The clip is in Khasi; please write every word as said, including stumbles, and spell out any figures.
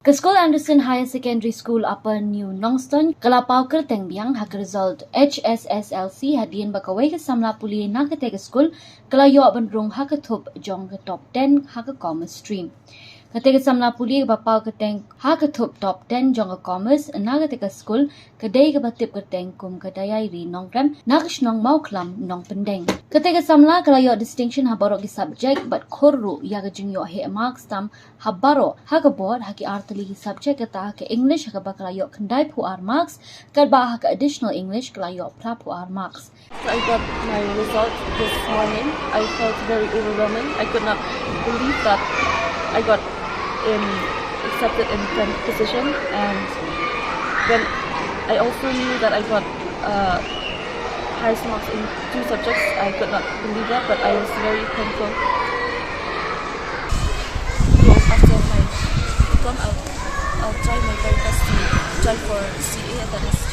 Ka skul Anderson Higher Secondary School Upper New Nongstoiñ ka la paw kyrteng biang ha ka result H S S L C hadien ba kawei ka samla pule na katei ka skul ka la ïoh ban rung ha ka thup jong ka top ten ha ka commerce stream. Katei ka samla pule kaba paw kyrteng ha ka thup top ten jong ka commerce na katei ka skul ka dei kaba tip kyrteng kum ka Daiairi Nongrem na ka shnong Mawkhlam Nongpyndeng. Katei ka samla ka la ïoh distinction ha baroh ki subject bad khur ruh ïa ka jingïoh heh marks tam ha baroh ha ka board ha ki artylli ki subject, kata ha ka English ha kaba ka la ïoh khyndai phew ar marks, katba ha ka additional English ka la ïoh phra phew ar marks. I got my result this morning. I felt very overwhelming. I could not believe that I got in accepted in tenth position, and when I also knew that I got uh, highest marks in two subjects, I could not believe that, but I was very thankful. So after my diploma, I'll, I'll try my very best to try for C A at the next